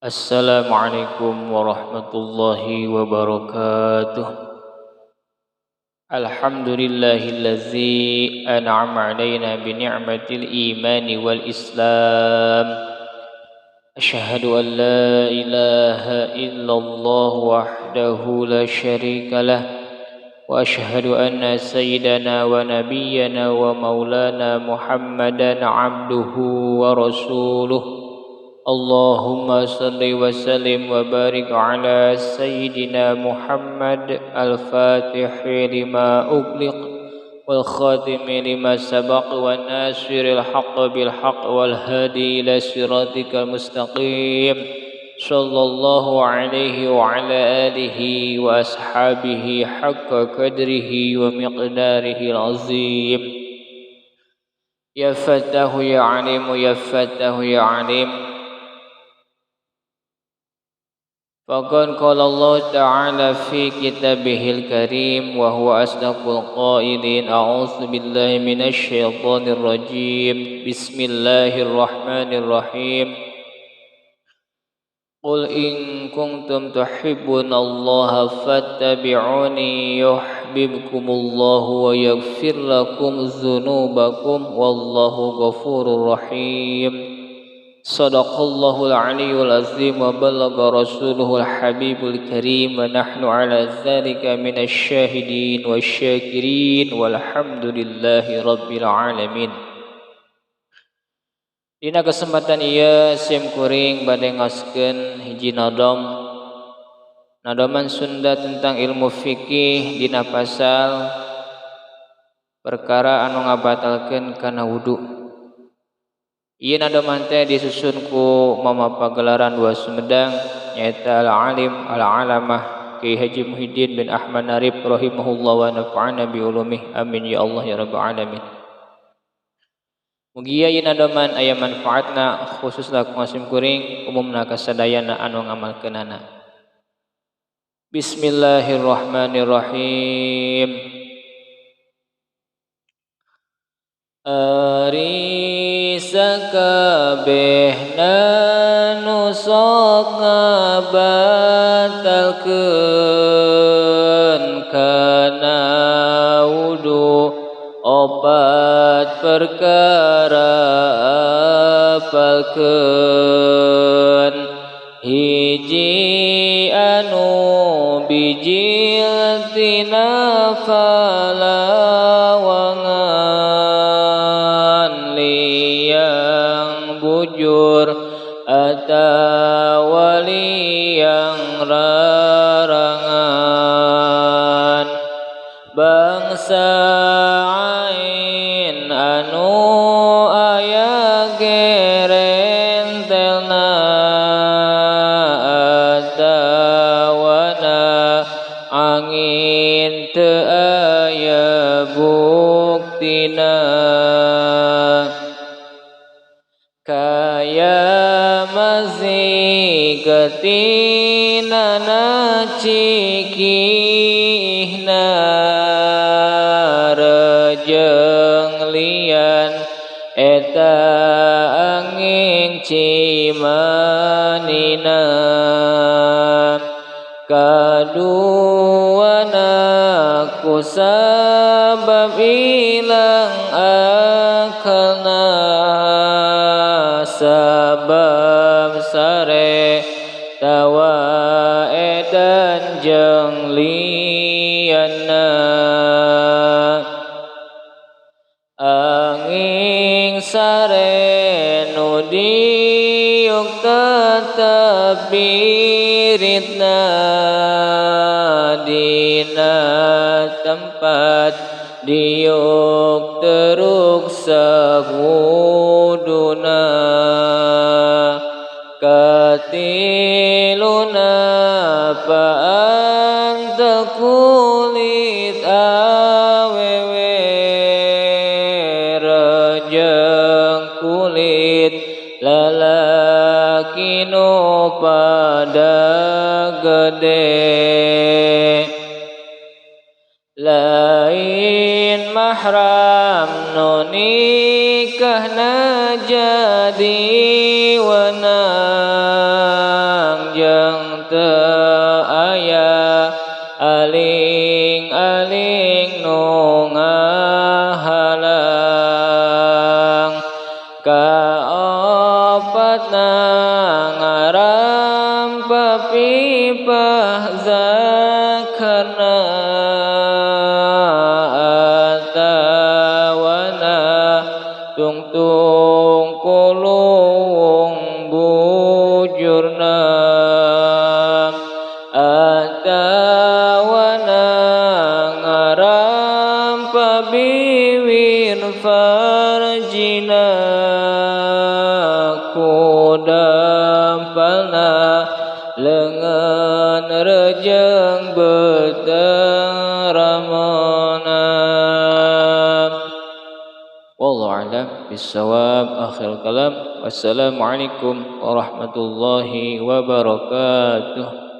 Assalamualaikum warahmatullahi wabarakatuh. Alhamdulillahillazi an'ama alaina bi ni'matil imani wal islam. Asyhadu an la ilaha illallah wahdahu la syarika lah wa asyhadu anna sayyidana wa nabiyyana wa maulana Muhammadan abduhu wa rasuluh. Allahumma salli wa sallim wa barik ala sayyidina Muhammad al-fatih lima ugliq wal khatim lima sabaq wa nasiril haqq bil haqq wal hadi ila siratikal mustaqim sallallahu alaihi wa ala alihi wa ashabihi haqqa qadrihi wa miqdarihi al-azim. Ya fatahu ya alim, ya fatahu ya alim. Faqad qala Allah ta'ala fi kitabihil karim wa huwa asdaqul qailin. A'udzu billahi minasy syaithanir rajim. Bismillahirrahmanirrahim. Qul in kuntum tuhibbunallaha fattabi'uni yuhibbukumullahu wa yaghfir lakum dzunubakum wallahu ghafurur rahim. Sadaqallahul aliyyul azim wa balagha rasuluhul habibul karim wa nahnu ala dzalika minasy syahidin wasyakirin walhamdulillahi rabbil alamin. Dina kesempatan ieu sim kuring bade ngaoskeun hiji nadom, nadoman Sunda tentang ilmu fikih dina pasal perkara anu ngabatalkeun kana wudu. Ieu nadoman teh disusun ku Mama Pagelaran Dua Sumedang nyaeta Al-Alim Al-Alamah Kiai Haji Muhyiddin bin Ahmad Narib rahimahullah wa nafa'ana bi ulumih. Amin ya Allah ya rabbal alamin. Mugia ieu nadoman aya manfaatna khususna ku sim kuring umumna kasadayana anu ngamalkeunana. Bismillahirrahmanirrahim. Ari sakabehna nu sok ngabatalkeun kana wudu opat perkara apalkeun. Hiji anu bijil tina falawangan liang bujur atawa liang rarangan bangsa ain anu aya gerentelna atawana angin teu aya buktina kaya mazi getinana cikihna rejeng lian eta angin cimanina kaduana ku sabab ilang akalna sabab sare tawa edan jeung lianna angin sare nu diuk tetep biritna dina tempat diuk teruk saguduna katiluna paantel kulit awewe rejeng kulit lalaki nu pada gede lain mahram nu nikahna jadi wenang ngaram papipah zakarna atawana tungtung kulung bujurna atawana ngaram pabiwin farjina kudampalna lengan rejeng beteng ramona. Wallahu a'lam bissawab. Akhir kalam. Wassalamualaikum warahmatullahi wabarakatuh.